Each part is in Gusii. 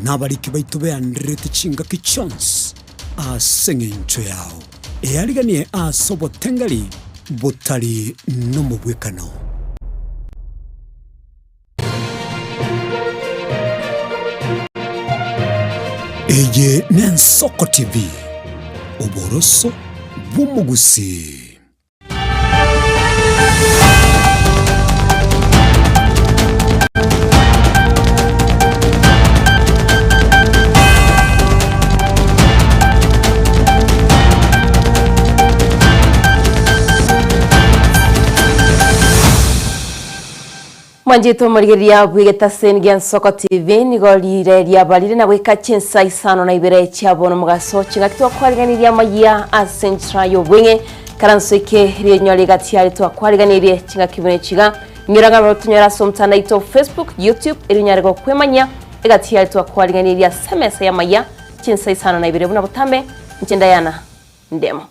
Nabariki baito beandererete chingaki chionsi ase engencho yao. Eariganie ase obotengeri botari nomobwekano. Eye n'Ensoko TV, oboroso bw'omogusii. Mwanchete omorigereria bw'egetaseni gia Nsoko TV nigo rire riabarire na goika chinsa isano na ibere chia bono mogaso chingaki twakwariganirie amayia ase enchera y'obweng'e karanso eke rinyore egati yare twakwariganirie chingaki buna echiga inyora ng'a tonyore ase omotandao oito Facebook, YouTube erinyare gokwemanyia egati yare twakwariganirie ase emesa y'amayia chinsa isano na ibere buna botambe inche Diana Ndemo.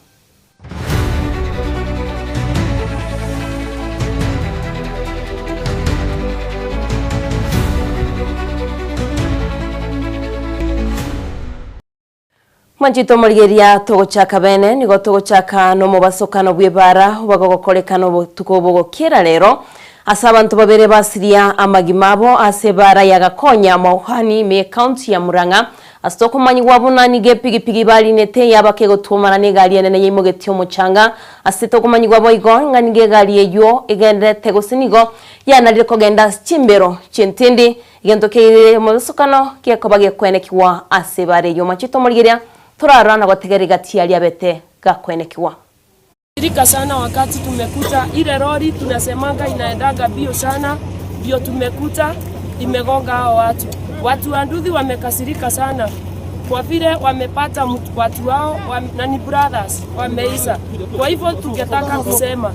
Mwanchete omorigeria togochaka bene nigo togochaka nomobasokano bw'ebara obagogokorekana obotuko obogokiera rero ase abanto babere basiria amagima abo ase ebara ya Gakonya Mauhani ime y'ecounty ya Murang'a Ase tokomanyigwa buna nigo epigipigi barinete yaba kegotwomana negari enene yaimogetie omochanga. Ase tokomanyigwa boigo ng'a nigo egari eyio egendererete gose nigo yanarire kogenda ase chimbero chi'entindi, egento keire omobosokano gekoba gekwenekigwa ase ebara eyio. Machete omorigereria torarora na gotegerera egati aria abete gakwenekigwa. Rika sana wakati tumekuta ile lori tunasemanga inaendaga bio sana, ndio tumekuta imegonga hao watu. Watu wa nduthi wamekasirika sana kwa vile wamepata watu wao na ni brothers wameisha. Kwa hivyo tungetaka kusema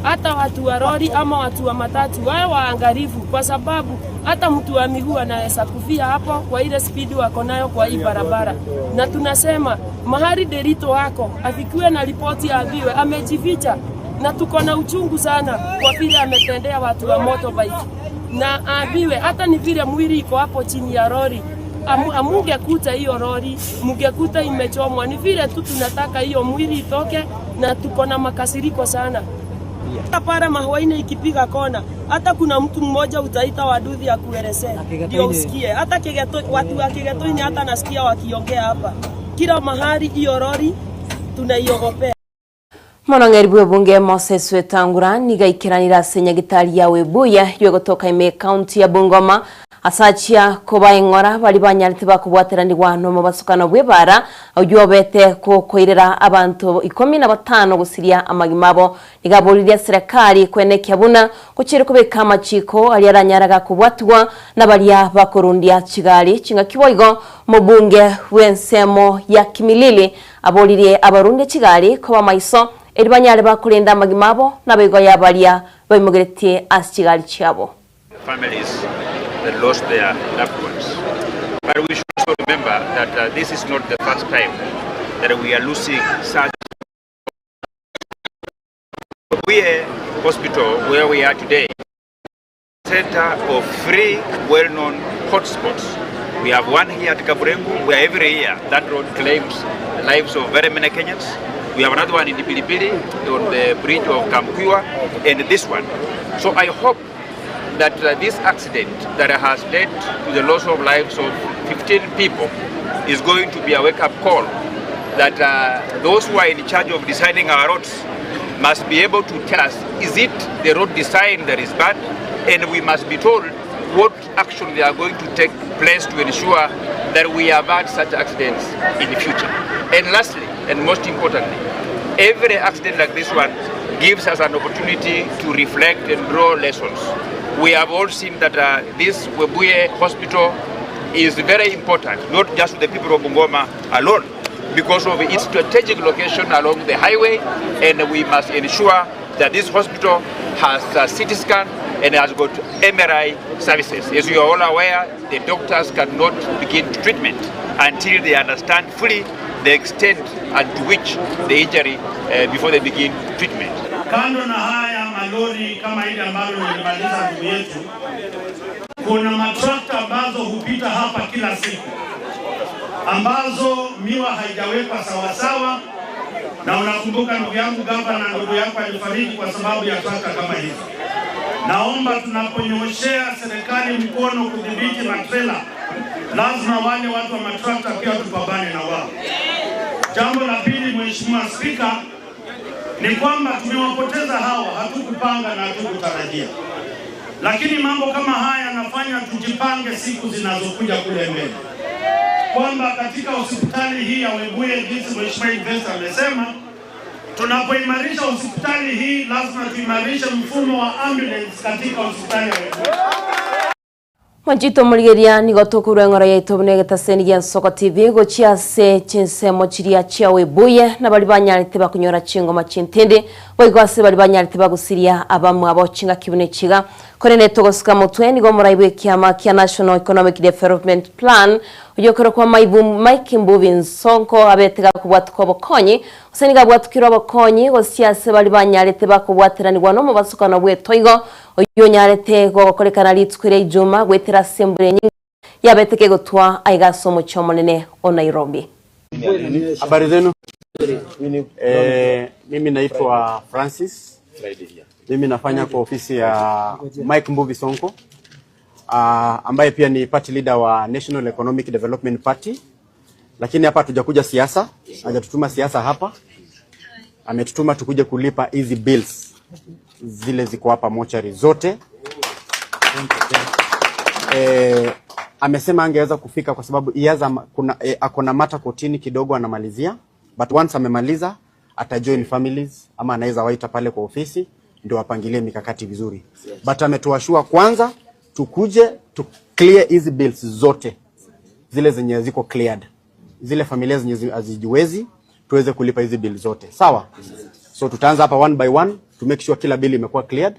hata watu wa lori ama watu wa matatu wawe waangalifu, kwa sababu hata mtu wa miguu anaweza kufia hapo kwa ile spidi wako nayo kwa hii barabara, na tunasema mahali Derito wako afikiwe na ripoti aambiwe amejificha, na tuko na uchungu sana kwa vile ametendea watu wa motorbike, na aambiwe hata ni vile mwili iko hapo chini ya lori amungekuta hiyo lori, mungekuta imechomwa. Ni vile tu tunataka hiyo mwili itoke, na tuko na makasiriko sana. Hata pale Mahuaini ikipiga kona, hata kuna mtu mmoja utaita waduthi akuelezee ndio usikie. Hata Kigeto, watu wa Kigetoini hata nasikia wakiongea hapa kila mahali, hiyo lori tunaiogopea. Omorong'eri bw'ebunge Moses Wetangula nigo aikeranire ase nyagitari ya Webuye y'ogotoka ime ekaunti ya Bungoma ase achia kobaeng'ora baria banyarete bakobwateranigwa nomobasukano bw'ebara oyio obete gokoirera abanto ikomi na batano gosiria amagima abo. Nigo aboririe serekari kwenekia buna gochiire kobeka amachiko aria aranyare gakobwatigwa nabaria bakorundia chigari chingaki boigo omobunge bw'ensemo ya Kimilili Aboririe abarundia chigari koba maiso, erio banyare bakorenda amagima abo, naboigo y'abaria baimogeretie ase chigari chiabo. families that lost their loved ones. But we should also remember that uh, this is not the first time that we are losing such. Webuye Hospital, where we are today, center of three well-known hotspots. We have one here at Kaburengu, where every year that road claims the lives of very many Kenyans. We have another one in Pilipili on the bridge of Kamkuywa, and this one. So I hope that this accident that has led to the loss of lives of 15 people is going to be a wake-up call that those who are in charge of designing our roads must be able to tell us, is it the road design that is bad? And we must be told what action they are going to take place to ensure that we avert such accidents in the future. And lastly, and most importantly, every accident like this one gives us an opportunity to reflect and draw lessons. We have all seen that this Webuye Hospital is very important, not just to the people of Bungoma alone, because of its strategic location along the highway, and we must ensure that this hospital has a CT scan and has got MRI services. As you are all aware, the doctors cannot begin treatment until they understand fully the extent and to which the injury before they begin treatment. Kando na haya malori kama ile ambalo lilimaliza ndugu yetu, Kuna matrakta ambazo hupita hapa kila siku ambazo miwa haijawekwa sawasawa, na unakumbuka ndugu yangu gavana, ndugu yako alifariki kwa sababu ya trakta kama hizi. Naomba tunaponyoshea serikali mkono kudhibiti matrela, lazima wale watu wa matrakta pia tupambane na wao. Jambo la pili, Mheshimiwa Spika, ni kwamba tumewapoteza hawa, hatukupanga na hatukutarajia, lakini mambo kama haya yanafanya tujipange siku zinazokuja kule mbele, kwamba katika hospitali hii ya Webuye, jinsi Mheshimiwa Investor amesema, tunapoimarisha hospitali hii lazima tuimarishe mfumo wa ambulance katika hospitali ya Webuye. Mwanchito omorigeria nigo tokorwa eng'ora yaito buna egetaseni gia Nsoko TV gochia ase chinsemo chiria chia Webuye na baria banyarete bakonyora chingoma chintindi boigo ase baria banyarete bagusiria abamwabo chingaki buna echiga korende togosuka motwe nigo omorai bw'ekiama kia National Economic Development Plan oyio okorokwa Maibu Mike Mbuvi Nsonko abete gakobwatuka obokonyi gose nigo abwatukire obokonyi gosia ase baria banyarete bakobwateranigwa nomobasokano bw'etoigo Oyio onyarete gokorekana rituko ria Ijuma goetera ase embura enyinge yabete kegotwa aiga ase omochie omonene o Nairobi. Habari zenu. Eh, mimi naitwa Francis. Mimi nafanya kwa ofisi ya Mike Mbuvi Sonko uh, ambaye pia ni party leader wa National Economic Development Party, lakini hapa hatujakuja siasa, hajatutuma siasa hapa, ametutuma tukuje kulipa hizi bills zile ziko hapa mochari zote. E, amesema angeweza kufika kwa sababu iyaza kuna e, ako na mata kotini kidogo anamalizia, but once amemaliza atajoin families ama anaweza waita pale kwa ofisi ndio apangilie mikakati vizuri, but ametuashua kwanza tukuje tu clear hizi bills zote zile zenye ziko cleared, zile familia zenye hazijiwezi tuweze kulipa hizi bill zote, sawa? So tutaanza hapa one by one to make sure kila bill imekuwa cleared.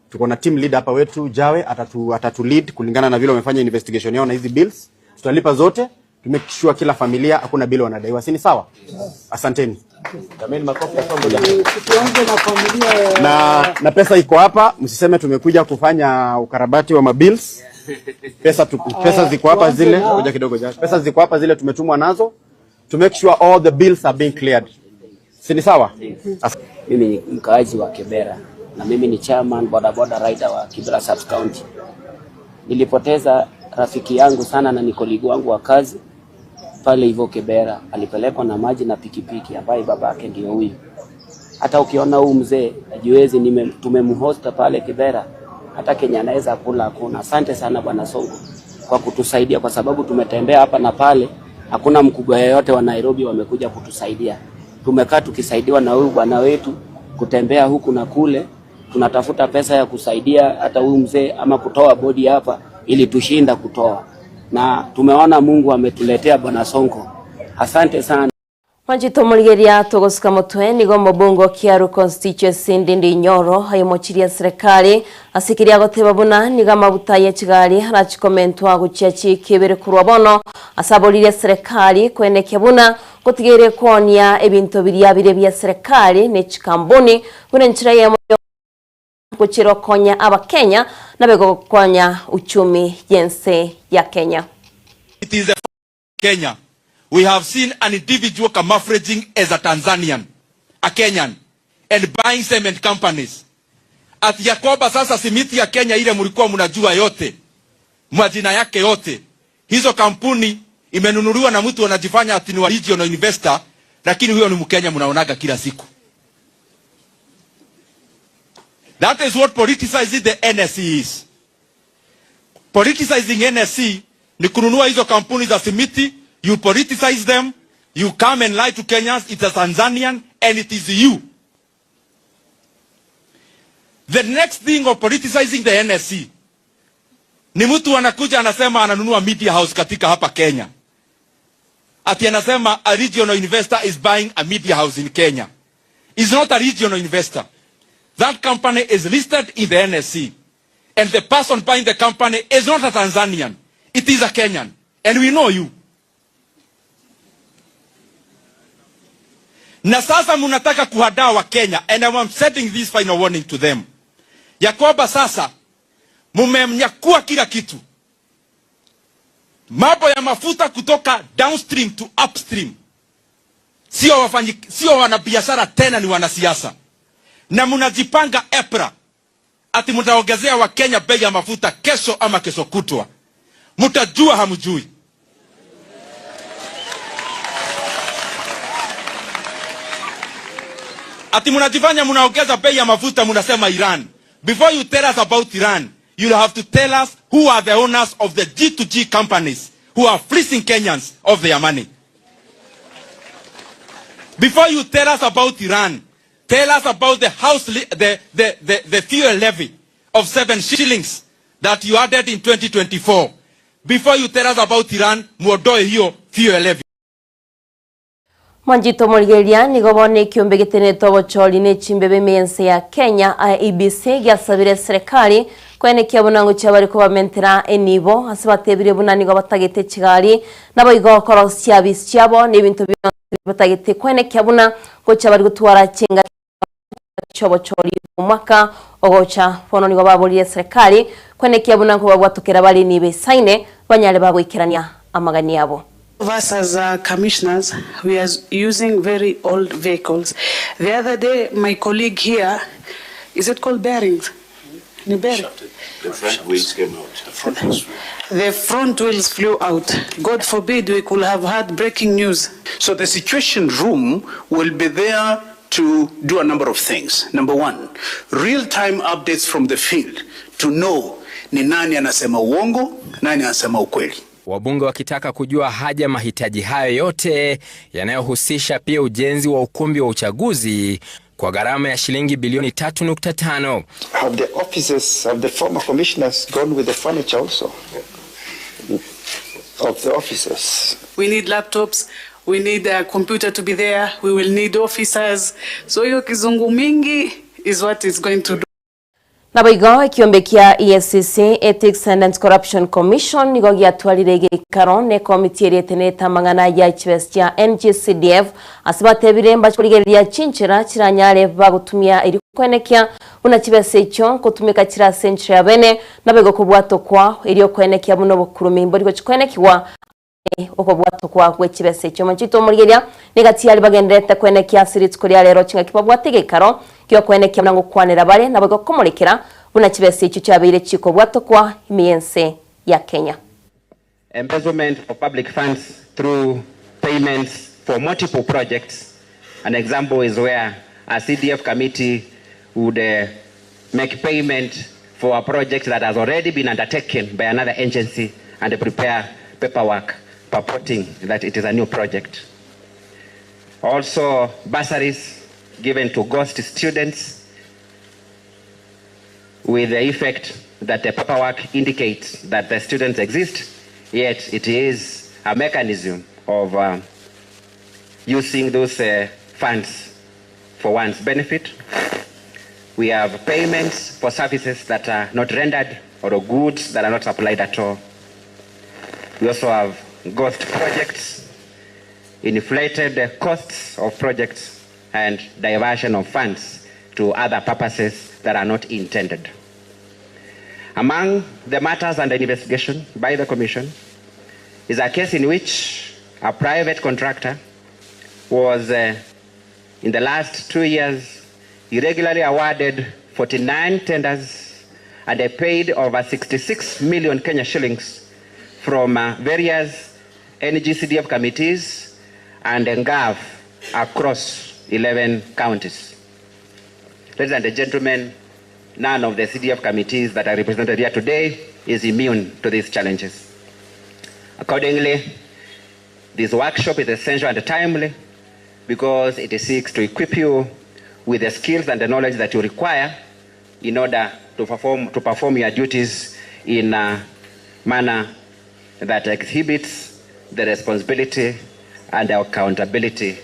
Tuko na team leader hapa wetu Jawe atatu, atatu lead kulingana na vile wamefanya investigation yao na hizi bills. Tutalipa zote to make sure kila familia hakuna bill wanadaiwa, si ni sawa? Asanteni. Na, na pesa iko hapa, msiseme tumekuja kufanya ukarabati wa mabills. Pesa, tu, pesa ziko hapa zile, ngoja kidogo Jawe. Pesa ziko hapa zile tumetumwa nazo to make sure all the bills are being cleared. Si ni sawa? Mimi ni mkaaji wa Kibera na mimi ni chairman bodaboda rider wa Kibera Sub County. Nilipoteza rafiki yangu sana na ni colleague wangu wa kazi pale hivyo Kibera, alipelekwa na maji na pikipiki ambaye babake ndio huyu. Hata ukiona huu mzee ajiwezi, tumemhosta pale Kibera, hata Kenya anaweza kula hakuna. Asante sana bwana Sonko kwa kutusaidia, kwa sababu tumetembea hapa na pale, hakuna mkubwa yeyote wa Nairobi wamekuja kutusaidia. Tumekaa tukisaidiwa na huyu bwana wetu kutembea huku na kule, tunatafuta pesa ya kusaidia hata huyu mzee ama kutoa bodi hapa, ili tushinda kutoa, na tumeona Mungu ametuletea bwana Sonko. Asante sana. Mwanchete omorigeria togosuka motwe nigo omobunge o Kiaru constituency Ndindi Nyoro aimochirie serikali ase keria agoteba buna nigo amabuta ye chigari arachikomentwa gochia chikebere korwa bono ase aboririe serikali koenekia buna gotigeire koonia ebinto biria bire bia serikali ne chikampuni buna enchera eyemo gochira okonya abakenya nabe gokonya uchumi yense ya Kenya. It is a Kenya. We have seen an individual camouflaging as a Tanzanian, a Kenyan, and buying cement companies. Ati ya kwamba sasa simiti ya Kenya ile mlikuwa mnajua yote, majina yake yote, hizo kampuni imenunuliwa na mtu anajifanya ati ni wa regional investor, lakini huyo ni Mkenya mnaonaga kila siku. That is what politicizing the NSE is. Politicizing NSE ni kununua hizo kampuni za simiti, you politicize them, you come and lie to Kenyans, it's a Tanzanian and it is you. The next thing of politicizing the NSE ni mtu anakuja anasema ananunua media house katika hapa Kenya. Ati anasema a regional investor is buying a media house in Kenya. It's not a regional investor. That company is listed in the NSE. And the person buying the company is not a Tanzanian. It is a Kenyan. And we know you. Na sasa mnataka kuhadaa wa Kenya, and I am sending this final warning to them. Ya kwamba sasa Mumemnyakua kila kitu. Mambo ya mafuta kutoka downstream to upstream. Sio wafanyi, sio wanabiashara tena, ni wanasiasa. Na mnajipanga EPRA ati mtaongezea Wakenya bei ya mafuta kesho ama kesho kutwa. Mtajua hamjui. Ati mnajifanya mnaongeza bei ya mafuta, mnasema Iran. Before you tell us about Iran, you'll have to tell us who are the owners of the G2G companies who are fleecing Kenyans of their money. Before you tell us about Iran, tell us about the house the, the, the, the fuel levy of 7 shillings that you added in 2024. Before you tell us about Iran, muondoe hiyo fuel levy. Mwanchito omorigereria nigo bono ekiombe getenenete obochori ne chimbebe ime y'ense ya Kenya IEBC giasabire eserekari koenekia buna ngochia bare kobamentera enibo ase batebirie buna nigo batagete chigari naboigo korosia chiabisi chiabo na ebinto bionsi batagete koenekia buna ngochia bare gotwara chingaki chi'obochori bw'omwaka ogocha. Bono nigo baborire eserekari koenekia buna nkobabwatokera bare nibo esaine banyare bagoikerania amagani abo. Of us as commissioners, we are using very old vehicles. The other day, my colleague here, is it called bearings? Ni bearing? The front wheels came out. The front wheels flew. The front wheels flew out. God forbid we could have had breaking news. So the situation room will be there to do a number of things. Number one, real-time updates from the field to know ni nani anasema uongo, nani anasema ukweli. Wabunge wakitaka kujua haja mahitaji hayo yote yanayohusisha pia ujenzi wa ukumbi wa uchaguzi kwa gharama ya shilingi bilioni 3.5. Have the offices, have the former commissioners gone with the furniture also of the offices? We need laptops, we need a computer to be there, we will need officers. So hiyo kizungu mingi is what is going to do. Naboigo ekiombe kia EACC, Ethics and Anti-Corruption Commission, nigo giatwarire egeikaro ne ekomiti eria etenenete amang'ana ya chibesa chia NGCDF ase batebire mbache korigereria chinchera chiranyare bagotumia erio koenekia buna chibesa echio nkotumeka chire ase enchera ya bene naboigo kobwatokwa erio koenekia buna obokurumi mbori gochi koenekigwa Okobwatokwa gwe chibesa echio omochie omorigereria nigo tiari bagendererete koenekia ase rituko ria rero chingaki babwate egeikaro gi'okoenekia buna ngokwanera bare naboigo komorekera buna chibesa echio chiabeire chikobwatokwa ime y'ense ya Kenya. Embezzlement of public funds through payments for multiple projects. An example is where a CDF committee would uh, make payment for a project that has already been undertaken by another agency and prepare paperwork purporting that it is a new project. Also, bursaries given to ghost students with the effect that the paperwork indicates that the students exist, yet it is a mechanism of uh, using those uh, funds for one's benefit. We have payments for services that are not rendered or goods that are not supplied at all. We also have ghost projects, inflated costs of projects, and diversion of funds to other purposes that are not intended. Among the matters under investigation by the Commission is a case in which a private contractor was, uh, in the last two years, irregularly awarded 49 tenders and paid over 66 million Kenya shillings from uh, various NGCDF committees and NGAV across 11 counties. Ladies and gentlemen, none of the CDF committees that are represented here today is immune to these challenges. Accordingly, this workshop is essential and timely because it seeks to equip you with the skills and the knowledge that you require in order to perform, to perform your duties in a manner that exhibits the responsibility and the accountability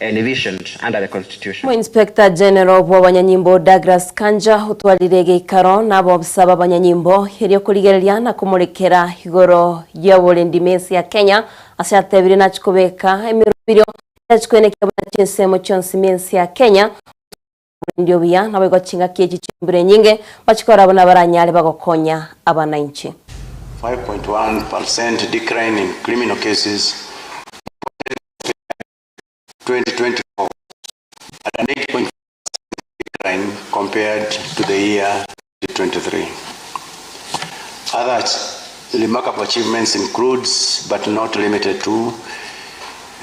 envisioned under the Constitution. Omoinspector General bw'abanyanyimbo Douglas Kanja otwarire egeikaro na abobisa b'abanyanyimbo erio korigereria na komorekera igoro y'oborendi mesa ya Kenya ase atebire nachi kobeka emeroberio erachi koenekia buna chinsemo chionsi mense ya Kenya. oborendi obuya, naboigo chingaki echi chi'embura enyinge bachikora buna baranyare bagokonya abanainchi. 5.1 per cent decline in criminal cases reported in 2024 at an 8.5 percent decline compared to the year 2023. Other remarkable achievements includes but not limited to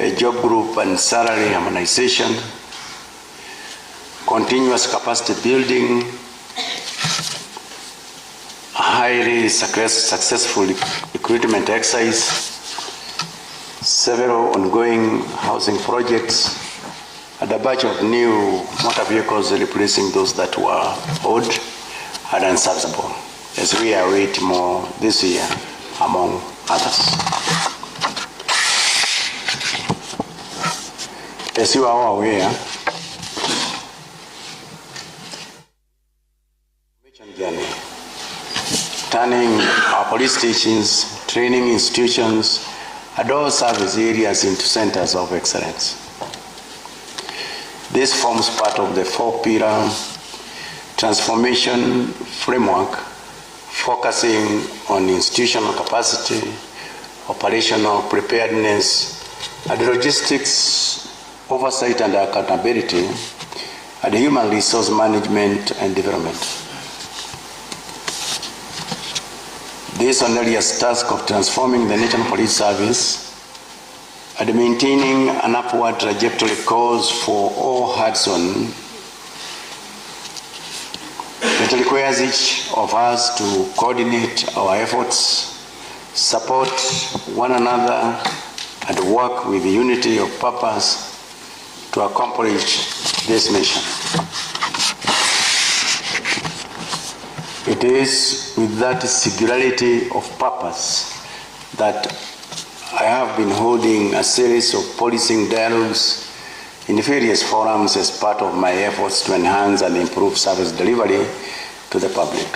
a job group and salary harmonization, continuous capacity building, highly success, successful recruitment exercise, several ongoing housing projects, and a batch of new motor vehicles replacing those that were old and unserviceable, as we await more this year, among others. As you are all aware, journey, turning our police stations, training institutions, and all service areas into centers of excellence. This forms part of the four-pillar transformation framework focusing on institutional capacity, operational preparedness, and logistics oversight and accountability, and human resource management and development. This onerous task of transforming the National Police Service and maintaining an upward trajectory calls for all hands on. It requires each of us to coordinate our efforts, support one another, and work with unity of purpose to accomplish this mission. It is with that singularity of purpose that I have been holding a series of policing dialogues in various forums as part of my efforts to enhance and improve service delivery to the public.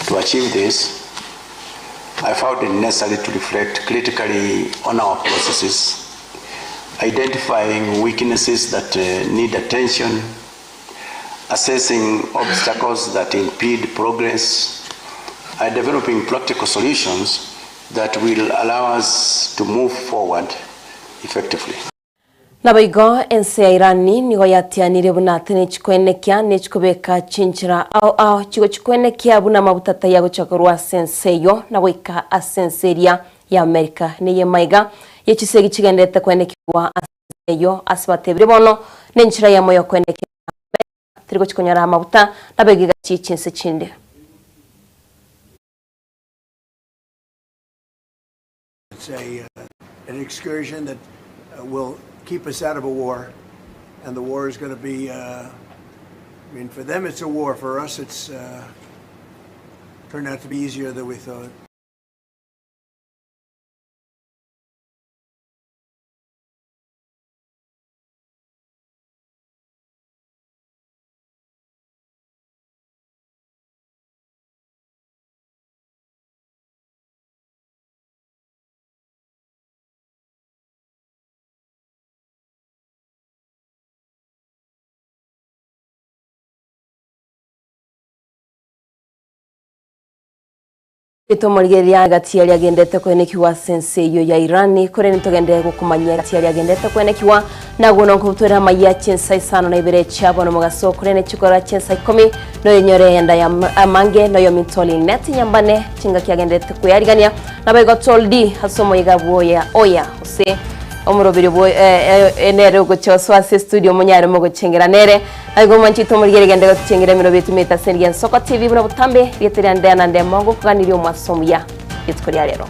To achieve this, I found it necessary to reflect critically on our processes, identifying weaknesses that uh, need attention, assessing obstacles that impede progress, and developing practical solutions that will allow us to move forward effectively. Naboigo ense ya Irani nigo yatianire buna tinechikoenekia nechikobeka chinchera ao ao chigochikoenekia buna amabuta taiyo agochia korwa ase ense eyio na goika ase ense eria ya Amerika neye maiga ye chisegi chigenderete koenekigwa ase ense eyio ase batebire bono nenchera eyemo yokoenekia Amerika teri gochia konyora amabuta naboigo egachie chinse chinde. It's a, uh, an excursion that uh, will keep us out of a war, and the war is going to be. Uh, I mean, for them it's a war. For us, it's uh, turned out to be easier than we thought. Tomorigereria gati yaria agendete koenekiwa ase ense eyio ya Irani, korende ntogenderere gokomanyia gati yaria agendete koenekiwa, nagwo nonkobutwera amayia chinsa isano na ibere chia bono mogaso, korende chikora chinsa ikomi, noyenyore eyanda ya amange, noyominto Linet Nyambane, chingaki agenderete kweyarigania, Naboigo toldi ase omoyega bw'oya oya, gose omoroberio bwo nere ogochia gosoa ase estudio monyare mogochengera nere. Naigo mwanchete omorigereria gende gotochengera emerobio etumete ase enrigia Ensoko TV buna botambe, rieta ria Ndea na Ndemo ngokoganiria omwaso omuya rituko ria rero.